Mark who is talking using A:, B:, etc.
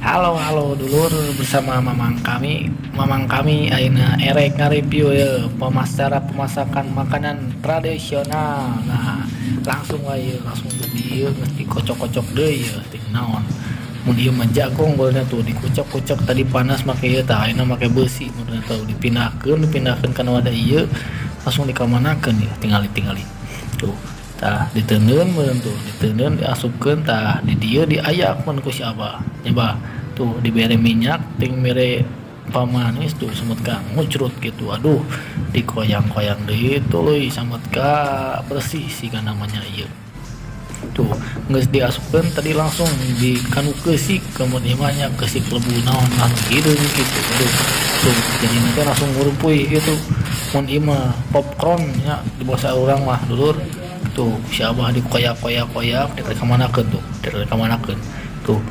A: Halo halo dulur, bersama mamang kami. Mamang kami ayeuna erek ngareview ya cara pemasakan makanan tradisional. Nah, langsung wae, langsung di dieu geus dikocok-kocok deui ya ting naon. Mun ieu mah jagong barunya tuh dikocok-kocok, tadi panas make ieu, tah ayeuna make beusi barunya tuh dipindahkeun, dipindahkeun kana wadah ieu, langsung dikamanakeun ya, tingali tingali. Tuh, tah diteundeun meureun tuh, diteundeun, diasupkeun, tah di dieu diayak mun ku si Abah. Nya bah, tuh dibere minyak ting mere pamanis tuh semut ka ngucrut gitu. Aduh, dikoyang-koyang deui tuluy samut ka bersih siga namanya ieu. Tuh, geus diasupkeun tadi langsung di kanu keusik, kemudian mah nya keusik lebu naon anu hideung gitu. Aduh, tuh jadi nanti langsung ngurumpuy gitu. Mun ieu mah popcorn nya di basa urang mah, dulur. Tuh si Abah dikoyak-koyak-koyak, dikamanakeun tuh, dikamanakeun tuh.